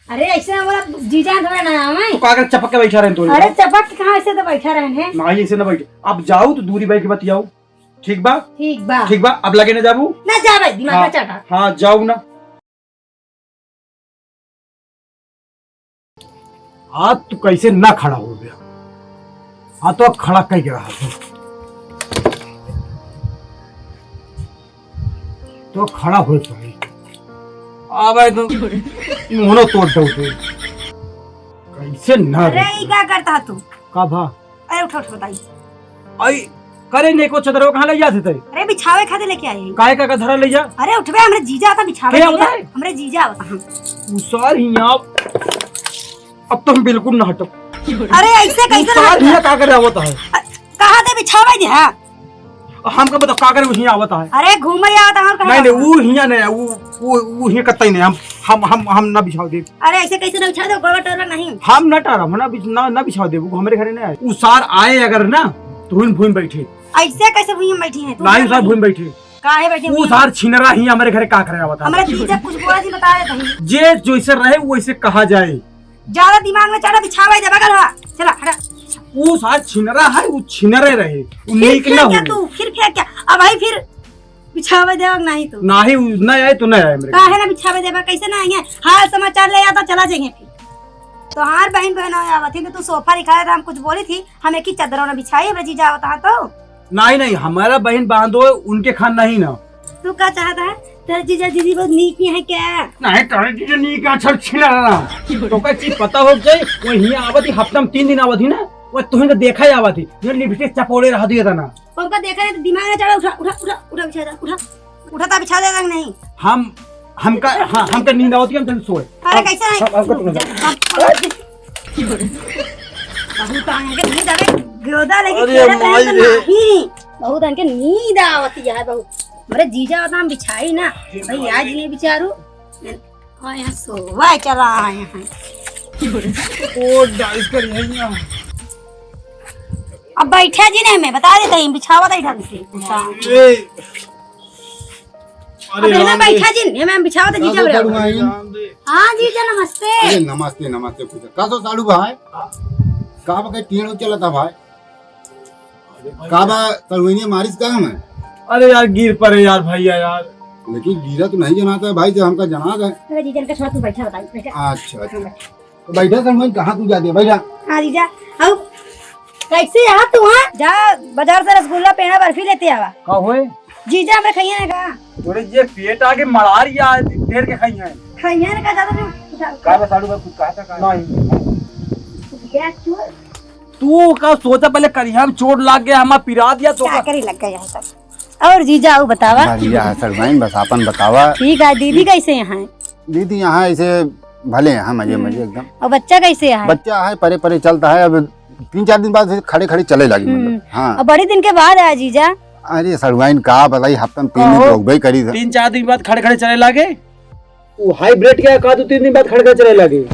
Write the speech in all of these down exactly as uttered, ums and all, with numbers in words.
अरे, ऐसे हमारा जीजा थोड़ा ना आवे। तो का कर चपक के बैठा रहे तू? अरे, चपक के कहाँ, ऐसे तो बैठा रहे हैं। नहीं, ऐसे ना बैठे। अब जाऊ तो दूरी बैठ के बतियाऊ। ठीक बा? ठीक बा। ठीक बा, अब लगे ना जाबू? ना जा भाई, दिमाग हाँ, ना चाटा। हाँ, जाऊ ना। आज तू कैसे ना खड़ा हो गया? हाँ, तो खड़ा कह के रहा तू। तो खड़ा हो पाए। आ भाई, तो मुहनो तोड़ दो तू। कैसे ना अरे, रे? ई का करता तू? का भा? अरे, उठा, उठा, बताई। आई, करे ने को चदरवा कहाँ ले जाते थे? अरे, बिछावे खातिर लेके आई। काहे का, का धरा ले जा? अरे, उठबे, हमरे जीजा आता बिछावे के लिए। बताए? हमरे जीजा आवता, हाँ। उ सार हियाँ, अब तो हम बिल्कुल ना हटब। अरे, ऐसे कैसे ना हटब? हियाँ का करे आवत है? अ, कहाँ दे बिछावे दे, हाँ? हमका बताओ, का करे उ हियाँ आवत है? अरे, घूमे आवत है, और कहाँ नहीं, नहीं, जाता? उ हियाँ नहीं, उ, उ, उ हियाँ कतई नहीं, हम, हम, हम, हम ना बिछाव देब। अरे, ऐसे कैसे ना बिछाव देब? गोबर टोरा नहीं। हम ना टारब, ना बिछ-, ना, ना बिछाव देब, उ हमरे घरे नहीं आए। उ सार आए अगर ना, तो हुइन भूमि बैठे। ऐसे कैसे भूमि बैठी हैं? तू नहीं, नहीं सार भूमि बैठे। काहे बैठे उ हुई हैं? सार छिनरा ही हमरे घरे का करे आवत है? हमरे जीजा कुछ बोला जी, बता देते हैं। जे जैसे रहे, वैसे कहा जाए। ज्यादा दिमाग में चढ़ा, बिछावा दे बगल हुआ। चला, हटा। उ सार छिनरा है, उ छिनरे रहे, उ फिर नीक फेंक ना क्या हो। तू? फिर फेंक क्या? अब भाई फिर बिछावे देवा नहीं तो। नाही, उ ना आए तो ना आए मेरे काहे घर। ना बिछावे देवा? कैसे ना आएंगे? हाल समाचार ले आता, चला जाएंगे फिर। तोहार बहन बहन आवत थी तो तू सोफा लिखा था, हम कुछ बोली थी, हम एक ही चदरों ना बिछाई, हमरा जीजा आवत हा तो। नहीं, नहीं, हमारा बहन बांधो, उनके खान नहीं ना। तू का चाहता है? तेरे जीजा दीदी बहुत नीक है क्या? नहीं, तेरे जीजा नीक है, अच्छा छिना रहा। तो का चीज पता हो जाए, वो हियां आवत ही, हफ्ता में तीन दिन आवत ही ना, वो तुहन के देखा ही आवत ही, ये लिपस्टिक चपोले रह दिया था ना। हमका देखा नहीं तो दिमाग ना चढ़ा, उठा, उठा, उठा, उठा, बिछा दे, उठा। उठा ता बिछा देगा कि नहीं? हम, हमका, हाँ, हमका नींद आवत ही, हम तनी सोए। अरे, हम, कैसे नहीं? हम, हमका तू ना जा। बहुत आगे नींद आवे, गोदा लेके अरे खेलत रहे माई तो रे। नहीं। बहुत आगे नींद आवत ही है, बहुत। हमरे जीजा होता हम बिछाई ना। भाई, आज नहीं बिचारू। हाँ, यहाँ सोवा चला आए हैं। ओ, डाइस कर यहाँ। अब बैठा जी ने, मैं बता देता हूँ, बिछावा दे ढंग से। ए, अब अरे एमे राम रे। बैठा जी, एमे हम बिछावा दे, जीजा का बोले। करूँ आई? हाँ जीजा, नमस्ते। अरे नमस्ते, नमस्ते पूछा। का सो साड़ू भाई? का बा, कहीं टीन चलता भाई? का बा, सड़ुआइन मारिस का हमें? अरे यार, गिर पड़े यार भैया यार। लेकिन गिरा तो नहीं जनाता है भाई, जब हमका जना है। अरे जीजा, इनका छोड़ा, तू बैठा, बताई, बैठा। अच्छा, अच्छा। हाँ, बैठा। तो बैठा सड़ुआइन, कहाँ तू जाते, बैठा। हाँ जीजा, अब कैसे यहाँ तू, हाँ? जा बाजार से रसगुल्ला, पेड़ा, बर्फी लेते आवा। का होए? जीजा हमरे खइया ना का? तोरे जे पेट आगे मरार या ढेर के खाई हैं। खइया ना का ज्यादा तू उठा। का बा साड़ू भाई, कुछ कहा था का? नहीं। गैस चूल्हा। तू का सोचा पहले करिया में चोट लाग गया, हमार पिरा दिया तो का का? करी लग गया है सब। और जीजा, आऊ बतावा। बढ़िया है सड़ुआइन, बस आपन बतावा। ठीक है, दीदी कैसे हैं? दीदी यहाँ ऐसे भले हैं, मजे, हम्म। मजे एकदम। और बच्चा कैसे है? बच्चा है, परे परे चलता है, अब तीन चार दिन बाद खड़े खड़े चले लागी, मतलब। हम्म। हाँ। और बड़े दिन के बाद आया जीजा। अरे सड़ुआइन का बताई, हफ्ता में तीन दिन कहो। तो होबे करी था। तीन चार दिन बाद खड़े खड़े चले लागे। वो हाइब्रिड क्या का, दो तीन दिन बाद खड़े खड़े चले लागे।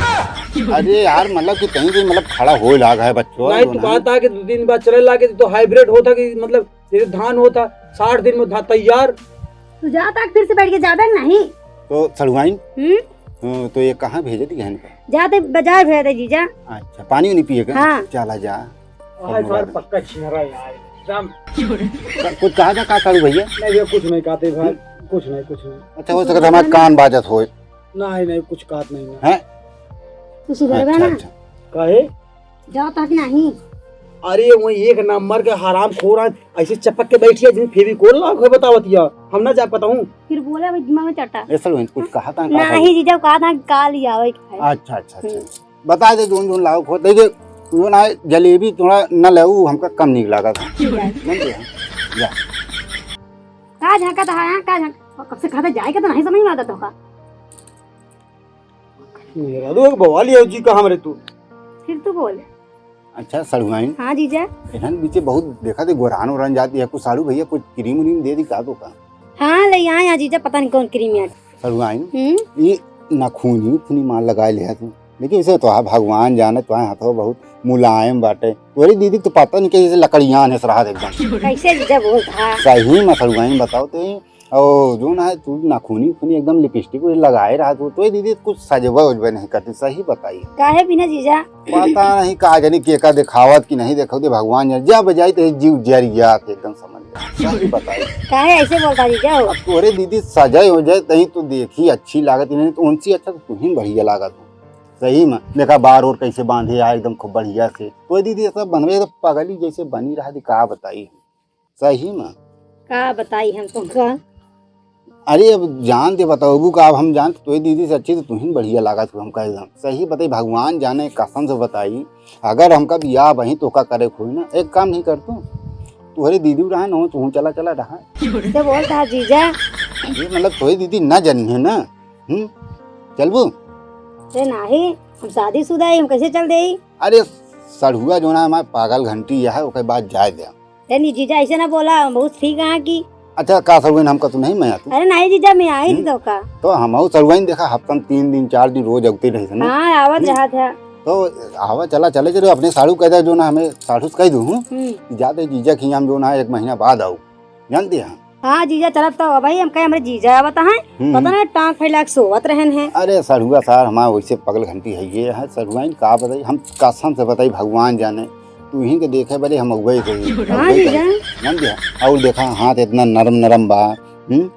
अरे यार, मतलब कि कहीं भी मतलब खड़ा होए लाग है बच्चों, नहीं, जो तू ना। बात आ कि दो तीन बाद चले लागे तो हाइब्रिड होता कि मतलब जैसे धान होता, साठ दिन में धान तैयार। तू जा तक फिर से बैठ के जाबे नहीं। तो सड़ुआइन, हम्म? हम्म, तो ये कहाँ भेजे थी बहन का? जाते बाजार भेज दे जीजा। अच्छा, पानी नहीं पिएगा? हाँ। चला जा। आज बार पक्का छिनरा यार, एकदम। का-, कुछ कहा था का साड़ू भैया? नहीं भैया, कुछ नहीं कहते भाई, कुछ नहीं, कुछ नहीं। अच्छा, हो सकता हमारे कान बाजत होए। नहीं, नहीं, कुछ कहत नहीं है। हैं? तू सुधरबे अच्छा, ना? अच्छा। काहे? जाओ तक नहीं। अरे, वही एक नंबर के हरामखोर है, ऐसे चपक के बैठी है, जिन फेविकोल लाग है, बतावत या। हम ना जा पता हूँ। फिर बोला, भाई, दिमाग में चटा। ऐसा कुछ कहा था, कहा था? नहीं, जीजा, कहा था, काल ही आओ, एक है। अच्छा, अच्छा, अच्छा। हम्म। बता दे, जोन जोन लाओ, खो दे दे। वो ना, जलेबी थोड़ा न ले, वो हमका कम नीक लागा था। ठीक है। समझे? जा। का झांका था, हाँ, का झांका? कब से कहा था, जाए के तो नहीं समझ में आता तो का। मेरा तो एक बवाल ये जी का हमरे तू। फिर तू बोल। अच्छा, सड़ुआइन। हाँ, जीजा। एहन बीचे बहुत देखा थे, गोरान ओरान जाती है, कुछ साड़ू भैया, कुछ क्रीम व्रीम दे दी का तो का? हाँ, ले आए हैं, जीजा, पता नहीं कौन क्रीम है। सड़ुआइन, हम्म? ये नखूनी उखूनी मार लगाए ले तू। लेकिन इसे तो है, भगवान जाने, तो है, हाथों बहुत मुलायम बाटे। तोरी दीदी तो पता नहीं कैसे लकड़ियान है, सरहद एकदम। कैसे जीजा बोलता है? सही में सड़ुआइन बताओ तो, और जो ना है, तू नाखूनी खूनी एकदम लिपस्टिक उस्टिक लगाए रहा तू, तो ये दीदी कुछ सजबे उजबे नहीं करती, सही बताई। काहे बिना जीजा? पता नहीं का जानी के का दिखावत कि नहीं दिखावत, भगवान जाने। जब जाई तो जीव जर जात एकदम, समझ ले। सही बताई। काहे ऐसे बोलता जीजा हो? अब तोरे दीदी सजाए हो जाए तहीं तो देखी अच्छी लागत, नहीं तो उनसे अच्छा तो तू ही बढ़िया लागत हो। सही में देखा बार और कैसे बांधे आए एकदम खूब बढ़िया से। तो दीदी सब बनवे तो पगली जैसे बनी रहा थी, का बताई। सही में। का बताई हम तुमका? अरे अब जान दे बताबू का, अब हम जान तो दीदी से अच्छी तो तुहिन बढ़िया लागत हो हमका एकदम। सही बताई, भगवान जाने कसम से बताई, अगर हमका बियाह वहीं तो का करे खोई ना, एक काम नहीं कर तू, तुहरे दीदी रहा ना, तू चला चला रहा। से बोलता है जीजा। ये मतलब तोहरी दीदी ना जानी है ना? हम्म, चलबू? अरे नाही, हम शादीशुदा है, हम कैसे चल देई? अरे सढ़ुआ जो ना हमारे पागल घंटी यह है, ओके बाद जाए दे। अरे नहीं जीजा, ऐसे ना बोला, हम बहुत ठीक है कि अच्छा, का सढ़ुआइन हमका तू नहीं मैं तू? अरे नहीं जीजा, मैं आई हम्म? तो का? तो हम सढ़ुआइन देखा, हफ्ता में तीन दिन, चार दिन रोज अगते रहे थे ना। हाँ, आवत हम्म? रहा था। तो आवा, चला, चले चलो, अपने साढ़ू कह दे, जो ना हमें साढ़ू से कह दूँ, हम्म। कि जाते जीजा की हम जो ना एक महीना बाद आऊ, जानते हैं? हाँ जीजा, चलत तो भाई, हम कहे हमरे जीजा आवत हैं, हम्म। पता ना टांग फैला के सोवत रहन हैं। अरे सढ़ुआ सार हमार वैसे पगल घंटी है, ये है सढ़ुआइन का बताई, हम कसम से बताई, भगवान जाने, तू ही के देखे बले हम अगुए थे, हाँ अगुए जीजा। थे, जानते हैं? और देखा हाथ इतना नरम नरम बा, हम्म?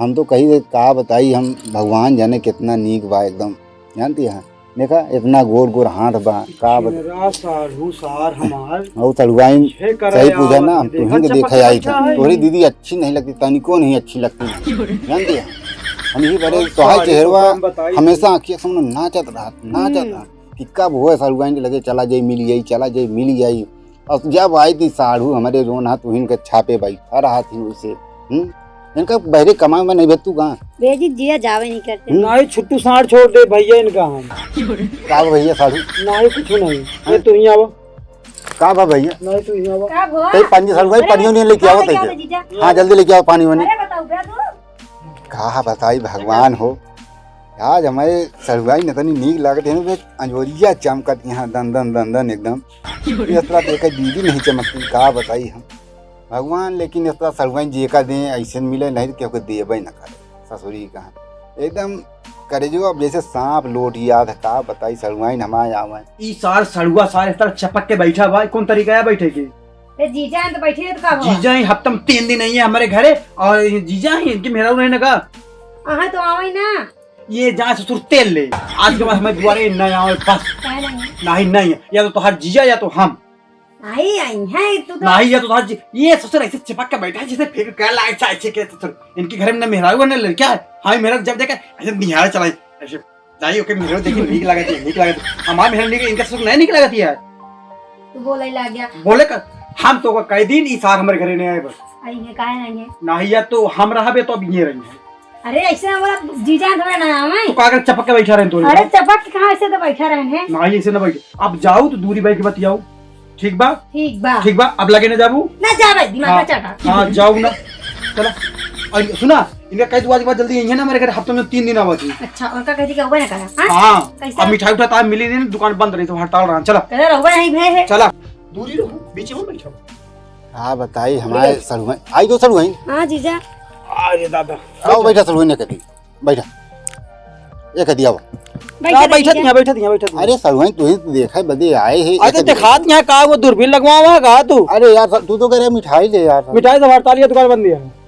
हम तो कही दे, का बताई हम, भगवान जाने कितना नीक बा एकदम, जानती है? देखा, इतना गोर गोर हाथ बा, का बता- मेरा साढ़ू सार हमार और सढ़ुआइन छे करे सही पूछा ना, आवत हम है, तुहिन के देखा देखे आई चपक था। है। तोहरी दीदी अच्छी नहीं लगती, तनिको नहीं अच्छी लगती, जानती है? हम यही बड़े और तोहार साढ़ू चेहरवा को हम बताई। हमेशा आँखिया सामने नाचत रहत, नाचत हम्म। रहत कि कब होए सढ़ुआइन के लगे चला जाई, मिल जाई, चला जाई, मिल जाई। और जब आई थी साढ़ू हमरे जोन हाथ उहिन के छापे बैठा रहा थी उसे, हम्म? इनका बहरे कमाए में नहीं भेजतू कहाँ? भेजी जिया जावे नहीं करते। हम्म? नहीं, छुट्टू साढ़ छोड़ दे भैया इनका हम। का बा भैया साढ़ू? नहीं, कुछ नहीं। हाँ? ये तू ही आवा। का बा भैया? नहीं, तू ही आवा। का भुआ? कहीं पानी साढ़ू भाई, अरे, पानी उनी लेके आओ, लेके आओ। जीजा। हाँ, जल्दी लेके आओ पानी वानी। अरे बताओ भैया तू। का बताई भगवान हो, आज हमारे सढ़ुआइन इतनी नीक लागत है ना, अंजोरिया चमकत यहाँ दन दन दन दन एकदम। इस तरह देखे दीदी नहीं चमकती, का बताई हम भगवान। लेकिन इस तरह सढ़ुआइन जेका दे, ऐसे मिले नहीं तो केहू के देबे न करे। ससुरी कहाँ एकदम करेजो अब जैसे सांप लोट याद है, का बताई सढ़ुआइन हमारे आवे। ई सार सढ़ुआ सार इस तरह चपक के बैठा बा, कौन तरीका है बैठे के? ए, जीजा हैं तो बैठी है तो का हुआ? जीजा ही हफ्ता में तीन दिन आई है हमारे घरे, और ये जीजा ही इनकी मेहरारू रहे ना का? अहाँ तो आवे ना। ये जा ससुर तेल ले, आज के बाद हमारे दुआरे न आवे बस। काहे नहीं? नहीं, नहीं, या तो तोहार जीजा या तो हम। आई, आई है तू तो। नहीं, या तो तोहार जी-, ये ससुर ऐसे चिपक के बैठा है जैसे फिर क्या लाए चाहे छे के ससुर। इनके घर में ना मेहरारू है ना लड़का है। हाँ, मेहरारू जब देखा ऐसे निहारा चलाई, ऐसे जाई ओके मेहरारू देखी नीक लागत है, नीक लागत है। हमार मेहरारू नीक, इनका ससुर नहीं नीक लागत है यार। तू बोले लाग गया। बोले का, हम तो कह दिन ई सार हमारे घरे नहीं आए बस। आई है, काहे नहीं है? नहीं या तो हम रहबे तो अब ये रही है। अरे ऐसे ना बोला, जीजा थोड़ा ना आवे। तो का अगर चपक के बैठा रहे तो अरे चपक के कहाँ, ऐसे तो बैठा रहे हैं। नहीं, ऐसे ना बैठे। अब जाऊ तो दूरी बैठ के बतियाऊ। ठीक बा? ठीक बा। ठीक बा, अब लगे ना जाबू? ना जाबे, दिमाग हाँ, में चढ़ा। हाँ, जाऊ ना। चला। और सुना, इनका कह दुआ के बाद जल्दी यहीं है ना, हमारे घर हफ्ते में तीन दिन आवा थी। अच्छा, उनका कह दी कि हुआ ना करा, हाँ? हाँ, कैसा? अब मिठाई उठा तार मिली नहीं, दुकान बंद रही तो हड़ताल रहा। चला। करे रहुआ यहीं भे है। चला। दूरी रहो, बीच में बैठो। हाँ, बताई हमारे सड़ुआइन। आई तो सड़ुआइन। हाँ, जीजा। अरे दादा। आओ, बैठा सड़ुआइन, एक कदी। बैठा। एक कदी आओ। बैठा हाँ, रही बैठा जा। दिया, बैठा दिया, बैठा दिया। अरे सड़ुआइन, तू ही तो देखा, बदे आए है, अरे एक कदी। दिखात यहाँ का, वो दूरबीन लगवावा का तू? अरे यार, तू तो कह रहे मिठाई ले यार। मिठाई तो हड़ताल, ये दुकान बंद है।